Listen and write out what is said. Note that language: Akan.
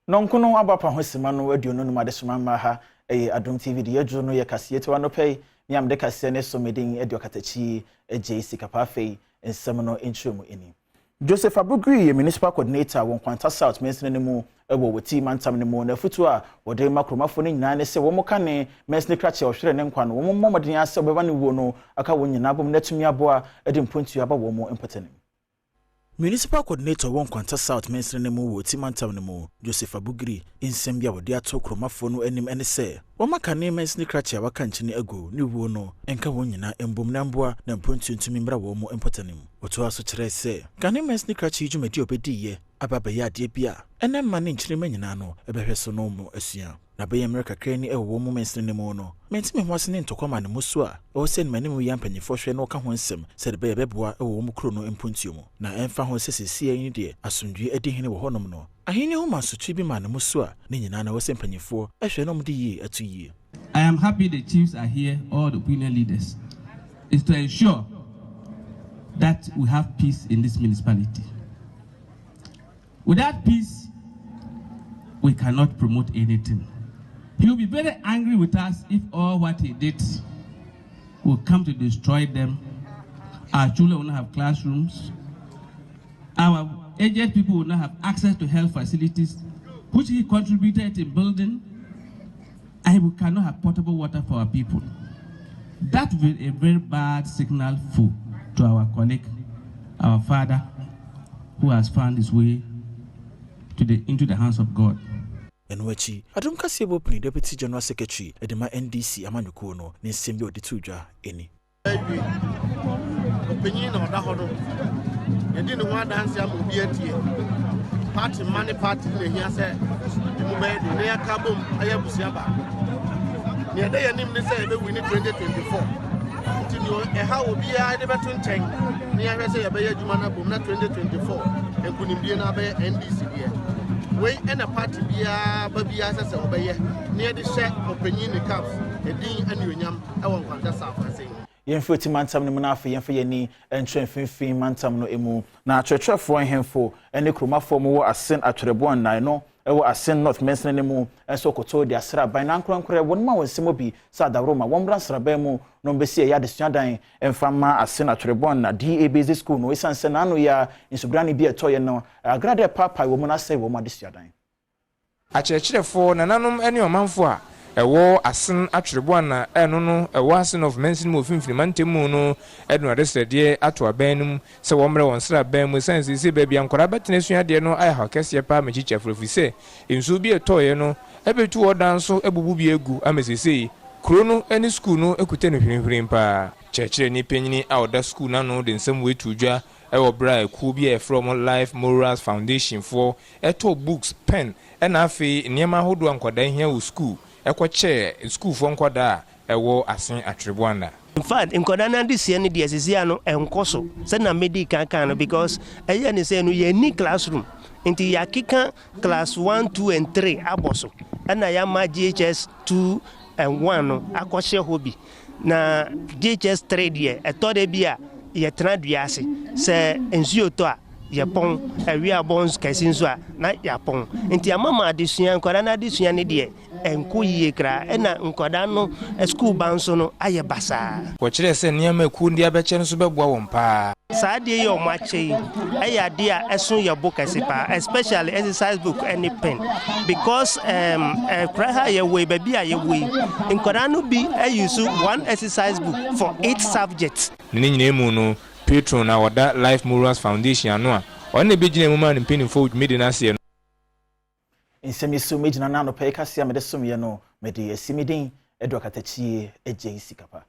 Nɔnkono abɔ apa ho sima no 25 adesoma mmaa ha ɛyɛ Adom TV de yɛdwo no yɛ kaseɛ tiwa no pɛi ne amde kaseɛ ne so medin de ɔkatakyi agye sikapa. Afei nsɛm no nkyerɛ mu ani. Joseph Abugri yɛ municipal coordinator wɔ Nkwanta South mansini no mu wɔ Wɔti mantam no mu, na afutuo a wɔde ma kuromafoɔ no nyinaa ne sɛ wɔn ka ne mansini krakye a ɔhwerɛ ne nkwa no, wɔn mmɔ mmɔden asɛ wɔbɛma ne wuo no aka wɔn nyinaa bom na atumi aboa de mpontuo aba wɔn mu mpɔtanim. Municipal coordinator wɔ Nkwanta South mansini no mu wɔ Oti mantam no mu, Joseph Abugiri, nsɛm bi a wɔde ato kuromafoɔ no anim ne sɛ wɔma kane mansini krakye a waka nkyene agu ne wuo no nka wɔn nyinaa mbom na mboa na mpontuo ntumi mmra wɔn mu mpɔtanim. Wɔtoa so kyerɛ sɛ kane mansini krakye yi dwumadi a ɔbɛdiiɛ aba abɛyɛ adeɛ bi a ɛnɛ mma ne nkyirima nyinaa no ɛbɛhwɛ so no mu asua. Na bɛyɛ mmerɛ kakra ni ɛwɔ wɔn mu mansini no mu no, mentumi ho ase ne ntɔkwa ma ne mu so a ɛwɔ sɛ animanim yɛ mpanyinfoɔ hwɛ na wɔka ho nsɛm sɛde bɛyɛ bɛboa ɛwɔ wɔn mu kuro no mpontuo mu. Na ɛmfa ho sɛ seesei yi deɛ asomdwie adi hene wɔ hɔnom no, ahenni ho mansotwe bi ma ne mu so a ne nyinaa na ɛwɔ sɛ mpanyinfoɔ ɛhwɛ na wɔde yie ato yie. I am happy the chiefs are here, all the opinion leaders, is to ensure that we have peace in this municipality. Without peace, we cannot promote anything. He will be very angry with us if all what he did will come to destroy them. Our children will not have classrooms. Our aged people will not have access to health facilities, which he contributed in building, and we cannot have potable water for our people. That will be a very bad signal for to our colleague, our father, who has found his way into the hands of God. Ɛno akyi, Adom Kaseɛ bɔ pini deputy general secretary de ma NDC amanyɔkuo no ne nsɛm bi a ɔde to dwa ani. Awie, ɔpanyin na ɔda hɔ no, yɛdi ne ho adanse ama obi atie. Party mma ne party na ehia sɛ emu bɛyɛ de ne yɛka bom ayɛ abusua baako. Nea ɛda yɛn anim ne sɛ yɛbɛwi ne 2024, nti nea ɛha obiara de bɛto nkyɛn ne yɛhwɛ sɛ yɛbɛyɛ adwuma no abom na 2024 nkonimdie no abɛyɛ NDC deɛ. Wei ɛna party biara ba biara sɛ ɔbɛyɛ ne yɛde hyɛ ɔpanyin ne caps ɛdin anuonyam ɛwɔ Nkwanta South ase. Yɛmfa Oti mantam no mu no, afei yɛmfa yɛni nkyerɛ Mfimfini mantam no mu. Na akyerɛkyerɛfoɔ, nhemfo ne kuromafoɔ mu wɔ Asen Atwerɛboɔ nnan no ɛwɔ Asen North mansini no mu nso koto de asraban na ankorankorɛ wɔn ma wɔn nsɛm bi sɛ adaworo ma wɔn mmra nsraban mu na wɔn bɛsi ɛyɛ adesuadan mfa ma Asen Atwerɛboɔ na D/A Basic School no, ɛsiane sɛ n'ano yɛ a nsubrane bi a ɛtɔeɛ no agrade paapae wɔ mu no asɛe wɔn adesuadan. Akyerɛkyerɛfoɔ, nananom ne ɔmanfoɔ a ɛwɔ Asen Atwerɛboa na ɛno no ɛwɔ Asen North mansini mu Mfimfini mantam mu no ɛde no adesrɛdeɛ ato abɛn no mu sɛ wɔmmerɛ wɔn sraban mu, ɛsiane seesei baabi a nkwadaa bɛtena sua adeɛ no ayɛ haw kɛseɛ paa ma kyikyiafoɔ, ɛfiri sɛ nsuo bi ɛtɔɔeɛ no ɛbɛtu wɔ dan so abubu bi agu ama seesei kuro no ne sukuu no kuta no hwirinhwirin paa. Kyerɛkyerɛni panyini a ɔda sukuu n'ano de nsɛm wei to dwa ɛwɔ berɛ a ekuo bi a yɛfrɛ wɔn Life Morals Foundation foɔ ɛtɔ books, pen ɛna afei nneɛma ahodoɔ a nkwadaa hia wɔ sukuu ɛkɔkyɛɛ sukuufoɔ nkwadaa a ɛwɔ Asen Atwereboanda. In fact, nkwadaa no adesua no deɛ, sisi ano ɛnkɔ so sɛnea medi kankan no, because ɛyɛ ne sɛ no yɛnni classroom, nti yɛakeka class 1, 2 and 3 abɔ so, ɛna yɛama JHS 2 and 1 no akɔhyɛ hɔ bi, na JHS 3 deɛ, ɛtɔ de bi a yɛtena dua ase sɛ nsuo tɔ a yɛpɔn, awie abɔ kɛse nso a na yɛapɔn. Nti ama ma adesua, nkwadaa no adesua no deɛ, ɛnkɔ yie koraa, ɛna nkwadaa no sukuu ba nso no ayɛ basaa. Wɔkyerɛ sɛ nneɛma akuo de abɛkyɛ no nso bɛboa wɔn paa. Saa adeɛ yi a ɔmo akyɛ yi ɛyɛ adeɛ a ɛso yɛ bo kɛse paa, especially exercise book ɛne pen, because ɛkura ha yɛwɔ yi, baabi a yɛwɔ yi, nkwadaa no bi ayi so one exercise book for eight subjects. Ne ne nyinaa mu no, patron a wɔda Life Morals Foundation ano a ɔno na ɛbɛgyina mu ma ne mpanimfoɔ dwumadi no aseɛ no. Nsɛm yi so megyina no anɔpa yi kaseɛ a mede somyɛ no, mede asi me din ɛde ɔkatakyie agye sikapa.